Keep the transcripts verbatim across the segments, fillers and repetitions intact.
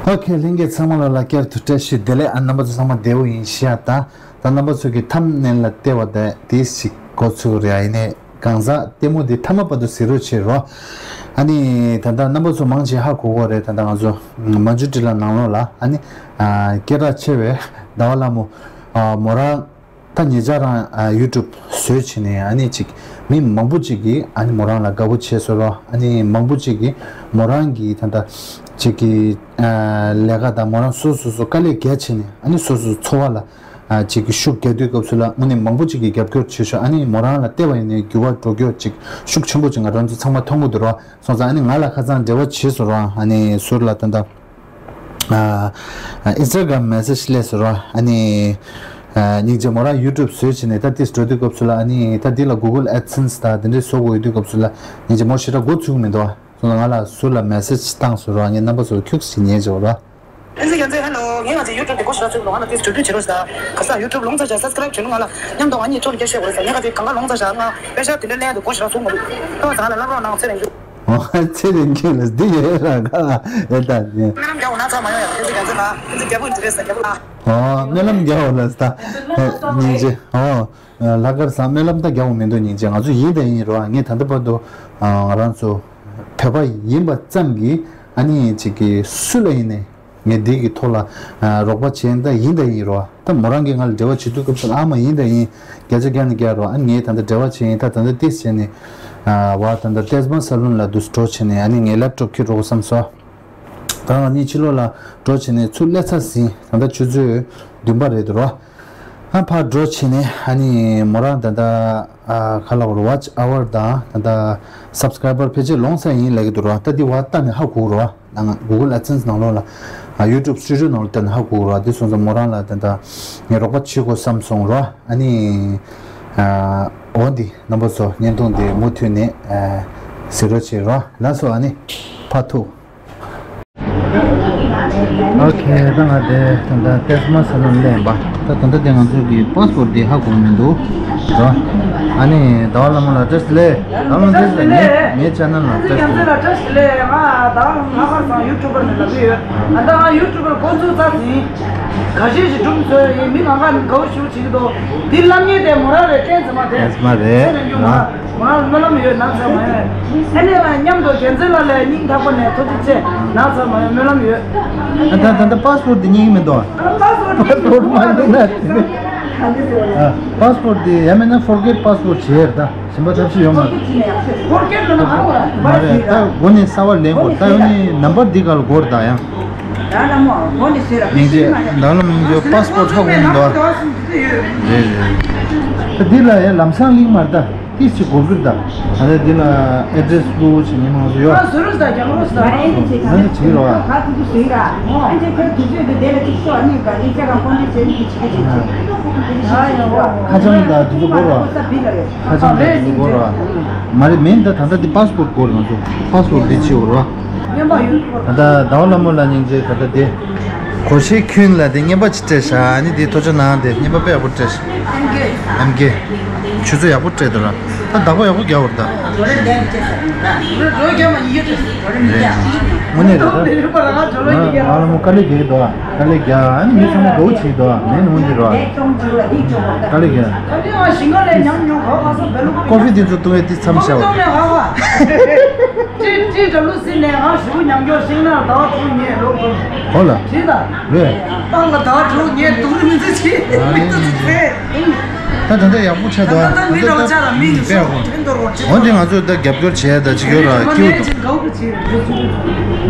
ཨོ་ཁེ། ལྷན་རྒྱས་ཚང་མ་ལ་ལགས་བསྐྱར་དུ་བཀྲ་ཤིས་བདེ་ལེགས། ཨ་རྣམ་པ་ཚོ་ཚང་མ་བདེ་པོ་ཡིན་ཤག་ད། ད་རྣམ་པ་ཚོ་གི་ཐམ་ནེལ་ལ་བལྟས་པ་དེ་དེ་ཞིག་འགོ་ཚུགས་རེད། ཡིན་ནའི་གང་ཟག་ལྟད་མོ་འདི་མཐའ་མ་བར་དུ་གཟིགས་རོགས་བྱེད་རོགས། ཨ་ནི་ད་ལྟ་རྣམ་པ་ཚོ་མང་ཆེ་ཧ་གོ་གོ་རེད། ད་ལྟ་ང་ཚོ་མ་འཇུ་ཏི་ལ་ནང་ལོགས་ལ་ཨ་ནི་སྐད་གྲགས་ཆེ་བའི་ཟླ་བ་ལྷ་མོ་མོ་རང་། ད་ཉེ་ཆར་རང་ཡུ་ཊུབ་བཟོས་བྱས་ནས་ཨ་ནི་ཅིག་མི་མང་པོ་ཅིག་གིས་ཨ་ནི་མོ་རང་ལ་དགའ་པོ་བྱས་སོང་ར། ཨ་ནི་མང་པོ་ཅིག་གིས་མོ་རང་གི་ད་ལྟ་ཅིག་གི་ལས་ཀ་དང་མོ་རང་སོ་སོ་སོ་དཀའ་ལས་རྒྱག་བྱས་ནས་ཨ་ནི་སོ་སོ་འཚོ་བ་ལ་ཅིག་གི་ཤུགས་རྒྱག་དུས་སྐབས་སུ་ལ་དངོས་གནས་མང་པོ་ཅིག་གིས་རྒྱབ་སྐྱོར་བྱས་ཤོག་ཨ་ནི་མོ་རང་ལ་བལྟས་པ་ཡིན་ནའི་འགྱུར་བ་འགྲོ་རྒྱུ་ཅིག་ཤུགས་ཆེན་པོ་ཅིག་ང་རང་ཚོ་ཚང་མ་མཐོང་གི་འདུག་ར། སོང་ཙང་ཨ་ནི་ང་ལ་ཁ་སང་འབྲེལ་བ་བྱས་སོང་ར། ཨ་ནི་ཟུར་ལ་ད་ལྟ། ཨིན་སི་ཊ་གྷ་རམ་མེ་སེ་ཇི་སླེབས་སོང་ར། ཨ་ནི་སྙིང་རྗེ། མོ་རང་ཡུ་ཊུབ་བཟོས་བྱས་ནས་ད་ཏིས་འགྲོ་དུས་སྐབས་སུ་ལ་ཨ་ནི་ད་འདི་ལ་གུ་གལ་ཨེ་ཌི་སེན་སི་དང་དེ་འདྲའི་བཟོ་དགོས་ཡོད་དུས་སྐབས་སུ་ལ་སྙིང་རྗེ་མོ་ཞེ་དྲག་འགོ་ཚུགས་མི་འདུག་སོང་ཙང་ང་ལ་ཟུར་ལ་མེ་སེ་ཇི་བཏང་སོང་ར། ངས་རྣམ་པ་ཚོར་ཁྱུག་ཙམ་ཉན་བྱས་ར། ཨིན་སི་རྒྱལ་མཚན་ཧེ་ལོ། ངས་ང་ཚོའི་ཡུ་ཊུབ་དེ་སྒོ་ཞེ་དྲག་ཚུགས་མི་འདུག་ང་ལ་ཏིས་འགྲོ་དུས་བྱེད་རོགས་ཞེ་དྲག་ཁ་སང་ཡུ་ཊུབ་ལོང་ཚར་བྱས་སབ་སི་ཀ་རེབ་བྱེད་ནོ། ང་ལ་མཉམ་དུ་ང་གཉིས་ཕྱོགས་ནས་སྐད་བཤད་དགོས་རེད་ཟེར། ངས་ཁ་ཅིག་གང་ག་ལོང་ཚར་བྱས་ང་པེ་ཤག་དེ་འདྲ་ལེན་ཡ་དེ་སྒོ་ཞེ་དྲག་ཚུགས་མི་འདུག་ཐོག་ས་ང་ལ་སློབ་རོགས་གནང་། ཚེ་རིང་ལགས། ཨོ། ཚེ་རིང་ལགས་འདི་ཡོད་ར་ཁ་ཨེ་ད་ནི། སྨོན་ལམ་རྒྱག་འོ་ན་ཚ་མ་ཡོང་ཡ། ཨིན་སི་རྒྱལ་མཚན་ལགས། ཨིན་སི་རྒྱལ་པོ་ཨིན་ཇི་རེད་ཟེར། རྒྱལ་པོ་ལགས། ཨོ། སྨོན་ལམ་རྒྱག་འོ་ལ་ད། སྙིང་རྗེ། ཨོ། ལྷག་དཀར་བཟང་། སྨོན་ལམ་ད་རྒྱག་འོ་མི་འདུག་སྙིང་རྗེ། ང་ཚོ་ཡིན་ད་ཡིན་རོ། ངས་ད་ལྟ་བར་དུ་ང་རང་ཚོ་བོད་པ་ཡིན་པ་ཙམ་གྱིས་ཨ་ནི་ཅིག་གི་སུ་ལ་ཡིན་ནའི། ངས་འདི་གི་ཐོག་ལ་རོགས་པ་བྱས་ན་ད་ཡིན་ད་ཡིན་རོ། ད་མོ་རང་གིས་ང་ལ་འབྲེལ་བ་བྱེད་དུས་སྐབས་སུ་ཨ་མ་ཡིན་ད་ཡིན་བརྒྱ་ཆ་བརྒྱ་ནས་བརྒྱ་རོ། ཨ་ངས་ད་ལྟ་འབྲེལ་བ་བྱས་ཡིན། ད་ད་ལྟ་ཏིས་བྱས་ནས་བ་ད་ལྟ་ཏེས་མ་ས་ལུན་ལ་དུས་འགྲོ་བྱས་ནས་ཨ་ནི་ངས་ལེབ་ཊོབ་འཁྱེར་འགྲོ་དགོས་བསམ་སོང་། ད་ང་གཉིས་ཕྱི་ལོགས་ལ་འགྲོ་བྱས་ནས་ཚུར་སླེབས་ཚར་ཟིན། ད་ལྟ་ཆུ་ཚོད་བདུན་པ་རེད་འདུག་རོ། ཨ་ཕར་འགྲོ་བྱས་ནས་ཨ་ནི་མོ་རང་ད་ལྟ་ཨ་ག་ལབ་དགོས་རེད། ཝ་ཆི་ཨ་ཝར་དང་ད་ལྟ་སབ་སི་ཀ་རའི་བར་ཕལ་ཆེར་ལོངས་ས་ཡིན་ལབ་ཀྱི་འདུག་རོ། ད་འདི་བ་ལྟ་ནས་ཧ་གོ་རོ། ནང་གུ་གལ་ཨེ་ཌི་སེན་སི་ནང་ལོགས་ལ་ཨ་ཡུ་ཊུབ་སི་ཊུ་ཌི་ཡོ་ནང་ལ་ལྟ་ནས་ཧ་གོ་རོ། འདི་སོང་ཙང་མོ་རང་ལ་ད་ལྟ་ངས་རོགས་པ་བྱེད་དགོས་བསམ་སོང་རོ། ཨ་ནི་ཨ་འོ་འདི་རྣམ་པ་ཚོ་བརྙན་ཐུང་འདི་མུ་མཐུད་ནས་ཨ་གཟིགས་རོགས་བྱེད་རོ། ལགས་སོ། ཨ་ནི་ཕར་ཐུག་ཨོ་ཁེ། ད་ང་དེ་ད་ལྟ་ཏེས་མ་ས་ལོན་སླེབས་པ། ད་ད་ལྟ་དེ་ང་ཚོ་གི་པཱ་སི་པོར་ཊི་དེ་ཧ་གོ་མི་འདུག་རོ། ཨ་ནི་ཟླ་བ་ལྷ་མོ་ལ་བཀྲ་ཤིས་བདེ་ལེགས། ཟླ་བ་ལྷ་མོ་བཀྲ་ཤིས་བདེ་ལེགས། ངའི་ངའི་ཆེ་ནལ་ལ་བཀྲ་ཤིས་བདེ་ལེགས། ཨིན་སི་རྒྱལ་མཚན་ལ་བཀྲ་ཤིས་བདེ་ལེགས། ང་ཟླ་བ་ལྷ་མོ་ལྷག་དཀར་བཟང་ཡུ་ཊུབ་པར་ནས་ལབ་ཀྱི་ཡོད། ཨ་ད་ང་ཡུ་ཊུབ་པར་འགོ་འཛུགས་ཚར་ཟིན། ཁ་ཤས་ཤིག་སྒྲུབ་ཚོད་ཡིན། མི་ང་ག་དགའ་བོ་ཞེ་པོ་བྱེད་ཀྱི་འདུག་འདི་སློབ་གཉེར་དེ་མོ་རང་རེད། བསྟན་ཚང་མ་དེ། བསྟན་ཚང་མ་རེད། ཚེ་རིང་ལགས། མོ་རང་སྨོན་ལམ་ཡོད། ན་ཚ་མ་ཡོད། ཨ་ནི་ལ་མཉམ་དུ་རྒྱལ་མཚན་ལགས་ལ་སྙིང་ཐག་པ་ནས་ཐུགས་རྗེ་ཆེ། ན་ཚ་མ་ཡོད། སྨོན་ལམ་ཡོད། ཨ་ད་ད་ད་པཱ་སི་པོར་ཊི་འདི་རྙེད་ཀྱི་མི་འདུག་ཨ་པཱ་སི་པོར་ཊི་པཱ་སི་པོར་ཊི་མ་འདུག་ན་དེ་ནི། ཨ་པཱ་སི་པོར་ཊི་འདི་ཡང་མིན་ན་ཕོར་གེཊ་པཱ་སི་པོར་ཊི་བྱས་རེད། ད་གཞན་པ་ཐབས་ཤེས་ཡོད་མ་རེད། ཕོར་གེཊ་ལ་ཧ་གོ་ར། མ་རེད། ད་སྒོ་ནས་གསར་པ་ལེན་དགོས། ད་ཡོད་ནི་ནམ་བར་འདི་ག་ལ་འགོར་ད་ཡང་། ད་ལ་མོ་སྒོ་ནས་ཟེར་ར། སྙིང་རྗེ། ད་ལ་མོ་ཡོད། པཱ་སི་པོར་ཊི་ཧ་གོ་མི་འདུག་རེད་རེད། ད་འདི་ལ་ཡང་ལམ་སང་ལིང་མ་རེད། ད་ཏིས་ཅིག་འགོར་གི་རེད། ད་ད་འདི་ལ་ཨེ་ཌི་རེ་སི་བླུགས་བྱས་ཉི་མ་ང་ཚོ་ཡོད། ང་ཚོ་བྱེད་རོགས། ཁ་ཐུག་ཏུ་ཟིན་ར། ཨ་ནི་ཁྱེད་དུས་ཚོད་དེ་ལ་ཅིག་ཤོག་ཨ་ནི་ག་ནི་ཅག་ག་ཀོན་ཊེག་བྱས་ནས་ཅིག་བྱེད་ཀྱི་ཅིག་ཁ་བྱང་ད་དུས་ཚོད་འགོར་བ། ཁ་བྱང་ད་དུས་ཚོད་འགོར་བ། མ་རེད། མིན་ད་ད་ལྟ་འདི་པཱ་སི་པོར་ཊི་འགོར། ང་ཚོ་པཱ་སི་པོར་ཊི་འདི་བྱེད་འོར་བ། ད་ལྟ་ཟླ་བ་ལྷ་མོ་ལ་སྙིང་རྗེ། ད་ལྟ་དེ་གོ་ཤེས་ཁྱོན་ལ་དེ་རྔན་པ་ཅིག་སྤྲད་ཤག་ཨ་ནི་དེ་ཐུགས་རྗེ་གནང་། དེ་རྔན་པ་དཔེ་ཡག་པོ་སྤྲད་ཤག་ཨེམ་ཀེ། ཆུ་ཚོད་ཡག་པོ་སྤྲད་འདུག་ར། ད་བདག་པོ་ཡག་པོ་རྒྱག་འོར་ད། རེད་རེད། དངོས་གནས་རེད་ད། ང་ལྷ་མོ་དཀའ་ལས་རྒྱག་གི་འདུག་ཨ་ནི་མི་ཚང་མ་དགའ་བོ་བྱེད་ཀྱི་འདུག་ཨ་མིན་ནི་འོན་ཏེ་ར། དཀའ་ལས་རྒྱག་ཀོ་ཧྥི་དེ་ཚོ་བཏུང་བས་དེ་མཚམས་བཞག་པ། ཅི་ཅི་འགྲོ་ལུགས་སྲིད་ནས་ང་ཞུ་ཉམས་མྱོང་ཤིང་ནགས་ཟླ་བ་དྲུག་ཉལ་ལོག་དགོས། ཧོ་ལ། ཇི་ལྟར། རེད། སྤང་ལ་ཟླ་བ་དྲུག་ཉལ་འདུག་མི་ཚེ་ཆེ་མི་ཚེ་ཚེ། ད་ད་ལྟ་ཡག་པོ་ཆགས་འདུག་ད་ད་མི་འདྲ་བ་ཆགས་ལ་མི་ཡིན་སུ་ཕན་འདོར་བ་ཅི། འོན་ཏེ་ང་ཚོས་ད་རྒྱབ་སྐྱོར་བྱས་ད་ཅི་ཡོད་ར་ཁྱེད་ཀྱིས་འདུག་དགའ་བོ་བྱེད།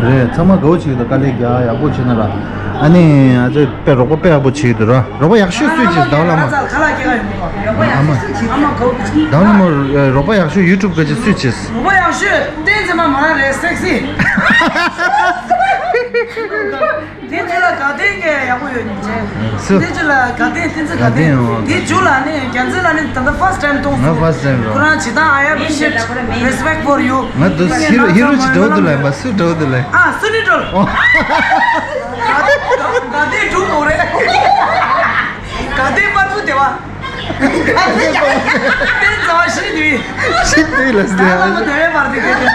རེད། ཚང་མ་དགའ་བོ་བྱེད་ཀྱི་འདུག་དཀའ་ལས་རྒྱག་ཡག་པོ་བྱེད་ན་ར། ཨ་ནི་ང་ཚོས་དཔེ་རོགས་པ་དཔེ་ཡག་པོ་བྱེད་ཀྱི་འདུག་ར། རོགས་པ་ཡག་ཤོས་སུས་བྱེད་ཟླ་བ་ལྷ་མོ། ཨ་མ། ཟླ་བ་ལྷ་མོ་རོགས་པ་ཡག་ཤོས་ཡུ་ཊུབ་ག་ཅི་སུས་བྱེད། རོགས་པ་ཡག་ཤོས་བསྟན་འཛིན་མ་མོ་རང་རེད། སེག་སི། དེ་ཚོ་ལ་དགའ་ལྡན་གྱི་ཡག་པོ་ཡོད་ཉིན་ཅན། སུ། དེ་ཚོ་ལ་དགའ་ལྡན་བསྟན་འཛིན་དགའ་ལྡན། དགའ་ལྡན་ཡོད། དེ་ཇུ་ལ་ནི་རྒྱལ་མཚན་ལ་ནི་ད་ལྟ་ཕར་སི་ཊའིམ་མཐོང་སོང་། ང་ཕར་སི་ཊའིམ་རེད། ཁོ་རང་ཇི་ལྟར་I appreciate respect for you། ང་དུ་ཧི་རོ་ཧི་རོ་ཅི་འགྲོ་འདུག་ལ་ཡིན་པ་སུ་འགྲོ་འདུག་ལ་ཡིན། ཨ་སུ་ནི་འགྲོ། ཨོ། དགའ་ལྡན་འགྲོ་འོ་རེད། དགའ་ལྡན་པར་བུ་དེ་བ། དེ་ཚོ་ཤི་དུས། ཤི་དུས་ལ་སི་ད་ལ་མོ་དེ་བས་པར་དེ་གེ་དེ།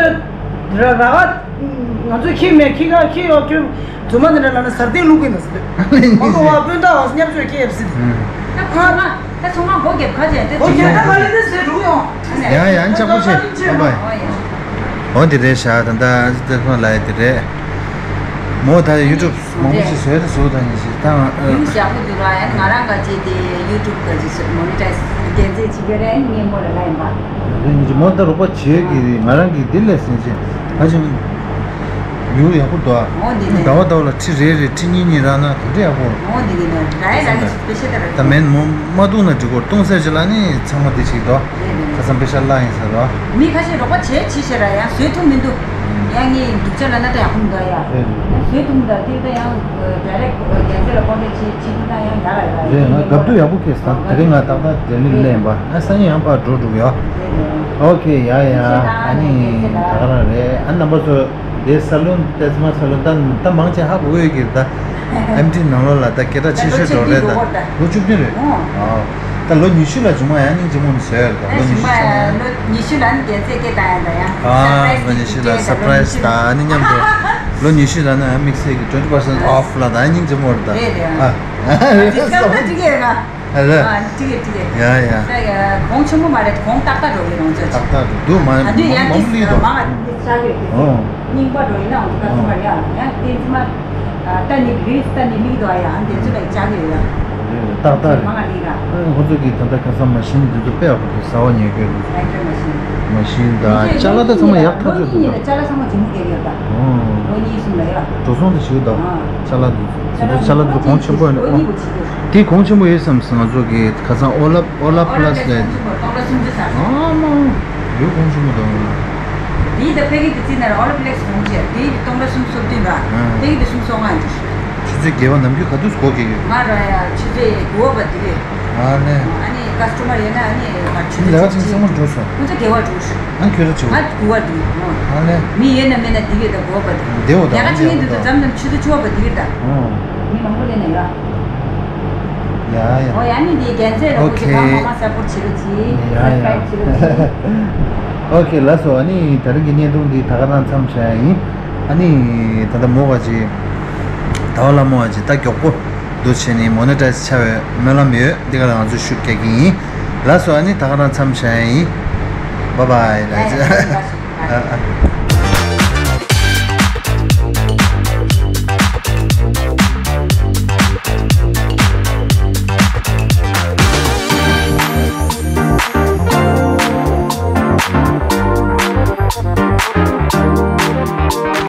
ཚོས་ར་ར་ག་ང་ཚོས་ཁྱི་མེད་ཁྱི་ག་ཁྱི་ཡོད་ཁྱོད་རྫུན་མ་འདི་འདྲ་ལབ་ན་ཟར་ཏིང་བླུག་གིན་ད་ཟེར་དུས། མ་གོ་བ་སྤུན་ཟླ་བ་བརྙས་བཅོས་སྐྱེས་ཟེར་དུས། ད་ཁོ་མ་ད་ཚང་མ་སྒོ་རྒྱབ་ཁ་བྱས་ཏེ་སྒོ་རྒྱབ་ཁ་ལས་དེ་ཟེར་འགྲོ་ཡོང་། ཡང་ཡང་ཅག་པོ་བྱེད་ཨ་ཕ། འོ་འདི་རེད་ཤག་ད་ལྟ་ཨ་ཙི་ཏེ་ཁོ་ལ་ཡ་འདི་རེད། མོ་ད་ཡུ་ཊུབ་མང་པོ་ཅིག་བཟོས་རེད་བཟོ་ད་ཉིན་ཞིག་ད་ང་ཡུམ་ཞག་པོ་འདུག་ར། ཡང་ང་རང་ག་ཅིག་དེ་ཡུ་ཊུབ་ག་ཅིག་མོ་ནི་ཊའི་ཛི་རྒྱན་རྩེད་བྱེད་ཀྱི་རེད། ངས་མོ་ལ་ལབ་ཡིན་པ། རེད་ཉིན་ཞིག་མོ་ད་རོགས་པ་བྱེད་ཀྱི་རེད། ང་རང་གིས་འདི་ལས་ཟིན་ཅིག་ད་ཅིག་ཡུ་ཡག་པོ་འདུག་ཨ། འོ་འདི་ནས་ཟླ་བ་ཟླ་བ་ལ་ཁྲི་རེ་རེ་ཁྲི་གཉིས་གཉིས་རག་ན་དེ་འདྲ་ཡག་པོ། འོ་འདི་གི་ནས་ད་ཡ་ར་གི་ཅིག་དཔེ་ཤེས་ད་ར། ད་མེན་མོ་མ་བཏུང་ན་འགྲིག་གོ། བཏུང་ཟེར་ཅིག་ལ་ནི་ཚང་མ་དེ་ཅིག་འདུག་ཁ་སང་པེ་ཤ་ལ་ཡིན་ཟེར་རོ། མི་ཁ་ཤས་རོགས་པ་བྱེད་བྱེད་ཤེས་ར་ཡང་བཟོས་ཐུབ་མི་འདུག་ཡང་ངས་སྡུག་ཅག་ལ་ན་ད་ཡག་པོ་མི་འདུག་ཡ། ཡང་བཟོས་ཐུབ་མི་འདུག་དེ་ད་ཡང་ཌའི་རེག་རྒྱལ་སྤྱི་ལ་ཀོན་ཊེག་བྱེད་བྱེད་ཐུབ་ན་ཡང་ཡག་ལ་ཡག་རེད། ང་རྒྱབ་ཏུ་ཡག་པོ་ཁེལ་སོང་། དེ་རིང་ང་ཏག་ཏག་ལྡི་ལི་སླེབས་པ། ཨ་སང་ཉིན་ཡང་ཕར་འགྲོ་འགྲོ་གི་ཡོད། ཨོ་ཁེ་ཡ་ཡ། ཨ་ནི་ད་ག་རང་རེད། ཨ་རྣམ་པ་ཚོ་དེ་ས་ལུན་ཏེ་ཙི་མ་ས་ལུན་ད་ད་མང་ཆེ་ཧ་གོ་ཡོད་ཀྱི་ད་ཨེམ་ཊི་ནང་ལོགས་ལ་ད་སྐད་གྲགས་ཆེ་ཤོས་འགྲོ་རེད། ད་ལོ་བཅུ་བདུན་རེད། ཨོ། ད་ལོ་ཉི་ཤུ་ལ་བྱུང་བ་ཡང་སྙིང་རྗེ་མོ་ནི་བཟོས་ཡོད། ད་ལོ་ཉི་ཤུ་ལ་ནི་རྒྱལ་རྩེ་སྐད་བཏང་ཡ་ད་ཡ། ཨ་ལོ་ཉི་ཤུ་ལ་སར་པ་རའི་ཛི་ད་ཨ་ནི་མཉམ་དུ་ལོ་ཉི་ཤུ་ལ་ནི་དམིགས་བསལ་གྱི་twenty percent off ལ་ད་ཨ་སྙིང་རྗེ་མོ་རེད་ད། རེད་རེད། ཨ་ཌི་སི་ཀའུན་ཊི་ཅིག་ཡོད་ན། ཨ་རེད། ཨ་ཅིག་ཡོད་ཅིག་ཡོད། ཡ་ཡ། ད་ཡ་གོང་ཆེན་པོ་མ་རེད། གོང་ཏག་ཏག་འགྲོ་གི་རང་ཚོད་ཅིག་ཏག་ཏག་འགྲོ་འདུག་མ་ཨ་འདུས་ཡ་མང་པོ་ལི་འདུག་མ་ང་ཆགས་ཡོད་དེ། ཨོ། རྙིང་པ་འགྲོ་ཡིན་ན་འོང་ཀ་སོ་མ་རེད། ཡང་བསྟན་ཙི་མ་ད་ནི་རིས་ད་ནི་ལིག་དོ་ཡ། ཨ་འདི་ཚོ་ལ་ཅག་ཡོད་ཡ། ཏག་ཏག་རེད། མ་ང་ལིག་ར། ཨ་ཁོ་ཚོ་གིས་ད་ལྟ་ཁ་སང་མ་ཤིན་འདི་ཚོ་དཔེ་ཡག་པོ་འདུག་ཟ་བ་ཉོས་ཀྱི་འདུག་མ་ཤིན་ད་ཅ་ལག་ད་ཚང་མ་ཡག་ཐག་ཆོད་འདུག་ད་ཅ་ལག་ཚང་མ་ཇི་མུ་གེ་ཡོད་ད། ཨོ། ལོ་གཉིས་གསུམ་ལ་ཡ། འགྲོ་སོང་དེ་ཞིག་ད། ཅ་ལག་འདི་ཚོ་ཅ་ལག་འདི་ཚོ་གོང་ཆེན་པོ་ཡོད་ནི། དེ་གོང་ཆེན་པོ་ཡོད་བསམ་སོང་ང་ཚོ་གིས་ཁ་སང་ཨོ་ལ་ཨོ་ལ་པ་ལ་སི་ལས། ཨ་མ། ཡོད་གོང་ཆེན་པོ་འདུག་དེའི་ད་ཕ་གི་དེ་རྩིས་ན་ཨོ་ལ་པ་ལེགས་གོང་ཆེ། དེའི་སྟོང་ཕྲག་སུམ་ཅུ་སོ་བདུན་ར། ཨ། ཕ་གི་དེ་སུམ་ཅུ་སོ་ལྔ་ཡིན། ཆུ་ཚོད་བརྒྱད་པ་ནམ་རྒྱུན་ག་དུས་སྒོ་ཁེལ་ཡོད། ང་ར་ཡ་ཆུ་ཚོད་དགུ་པ་དེ་གི། ཨ་ནི། ཨ་ནི་ཀ་སི་ཊ་མར་ཡོད་ན་ཨ་ནི་ང་ཆུ་ཚོད་ལས་ཀ་ཅིག་ཚང་མ་འགྲོ་སོང་། ཁོ་ཚོ་དགེ་བ་འགྲོ་ཤག་ཨ་ཁྱོད་ར་ཆེ་བ། ང་དགུ་པ་དེ་གི། ཨ་ནི། མི་ཡོད་ན་མེད་ན་དེ་གི་ད་དགུ་པ་དེ་དེ་འོ་ད་ལས་ཀ་ཅིག་ཡིན་དུས་ད་མཚམས་མཚམས་ཆུ་ཚོད་བཅུ་པ་དེ་གི་ད། ཨོ། མི་མང་པོ་ལས་ན་ཡ། ཡ་ཡ། ཨོ་ཡ་ནི་དེ་རྒྱལ་མཚན་རོགས་ཀྱི་ཨོ་ཁེ། གང་མང་མང་སབ་པོར་བྱེད་རོགས་གྱིས། ཡ་ཡ། སབ་སི་ཀ་རའིབ་བྱེད་རོགས་གྱིས། ཨོ་ཁེ་ལགས་སོ། ཨ་ནི་ད་རིང་གི་བརྙན་ཐུང་འདི་ད་ག་རང་མཚམས་བཞག་ཡིན། ཨ་ནི་ད་ལྟ་མོ་བ་ཅིག་ཟླ་བ་ལྷ་མོ་བ་ཅིག་ད་མགྱོགས་པོ་འདུ་བྱས་ནས་མོ་ནི་ཊའི་ཛི་ཆགས་པའི་སྨོན་ལམ་ཡོད། འདི་ག་ལ་ང་ཚོས་ཤུགས་རྒྱག་གི་ཡིན། ལགས་སོ། ཨ་ནི་ད་ག་རང་མཚམས་བཞག་ཡིན། བཱའི་བཱའི། ལགས་སོ། ཨ་ཨ།